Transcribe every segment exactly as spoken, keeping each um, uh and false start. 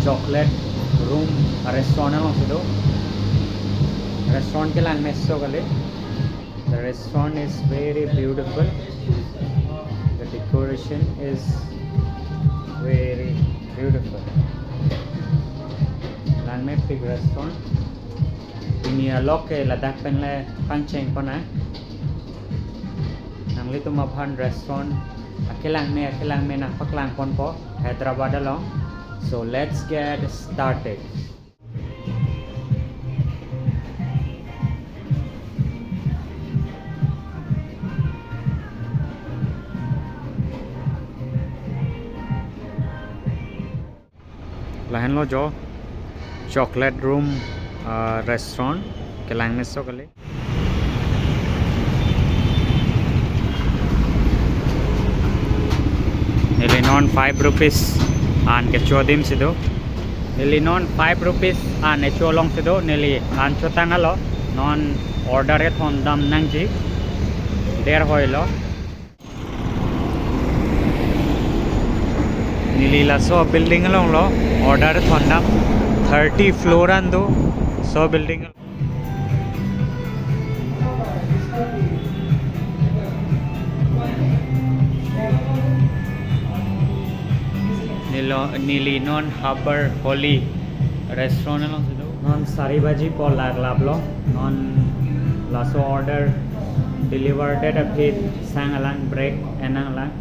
Chocolate Room restaurant alongsi do. Restaurant kelang meso kali. The restaurant is very beautiful. The decoration is very beautiful. Langmepik restaurant. Pini alok ke ladak pen le pangcheng pon ai. Nanglitum aphan restaurant akelangme akelangme nangpaklang ponpo Hyderabad along. So let's get started. Lahenlo jo Chocolate Room, ah, restaurant kelang meso kali. Neli non five rupees an kecho adimsi do. Neli non five rupees an kecho alongsi do. Neli an chotanglo. Non order kethondam nangji. Der hoilo. Neli laso building alonglo order thondam, thirty floor an do so building. Neli, neli non Harbour Holly restaurant alongsi do. Non sari baji po laklaplo. Non laso order deliver det aphi sang alang break enang lang.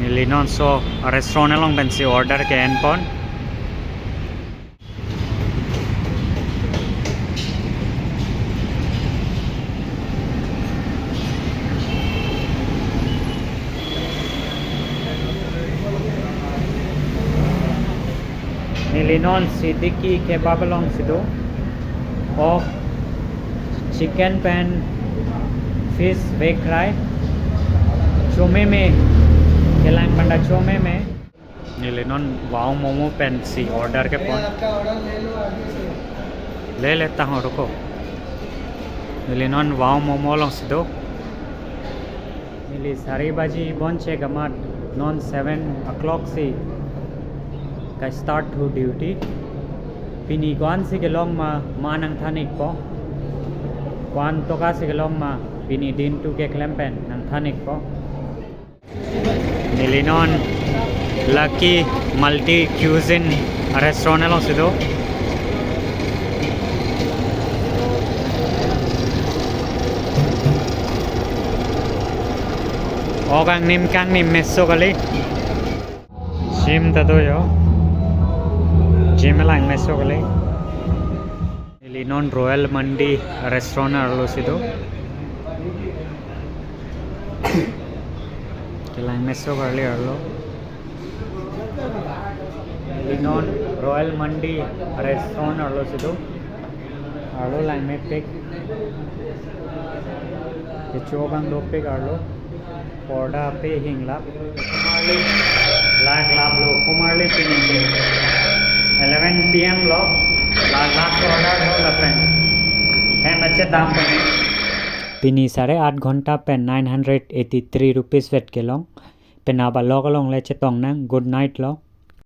Neli non so restaurant along pensi order ke-en pon. Neli non Siddiqui Kebab alongsi do. O chicken pen fish veg fry. Chomeme. Kelang panda chomeme. Neli non Wow Momo pensi order kepon. Le le tang order ko. Neli non Wow Momo alongsi do. Neli sari baji bonche gamat non seven o'clock si ka-start thu duty. Pini ko-ansi kelong ma, ma nangthan-ikpo. Ko-an tokasi kelong ma, pini din thu keklem pen nangthan-ikpo. Neli non Lucky Multi Cuisine restaurant alongsi do. O kangnim kangnim meso kali. Gym ta do jo. Gym lang meso kali. Neli non Royal Mandi restaurant arlosi do. Kelang meso kali arlo. Neli non Royal Mandi restaurant arlosi do. Arlo langmepik. Kecho abang dopik arlo. Porda pe hinglap. Komarli laklaplo, komarli pini ke eleven P M lo, la last order lo lapen. Hem achet dam pini. Pini sare aat ghonta pen nine hundred eighty-three rupees vet kelong. Penap alok along le chetong nang, good night lo.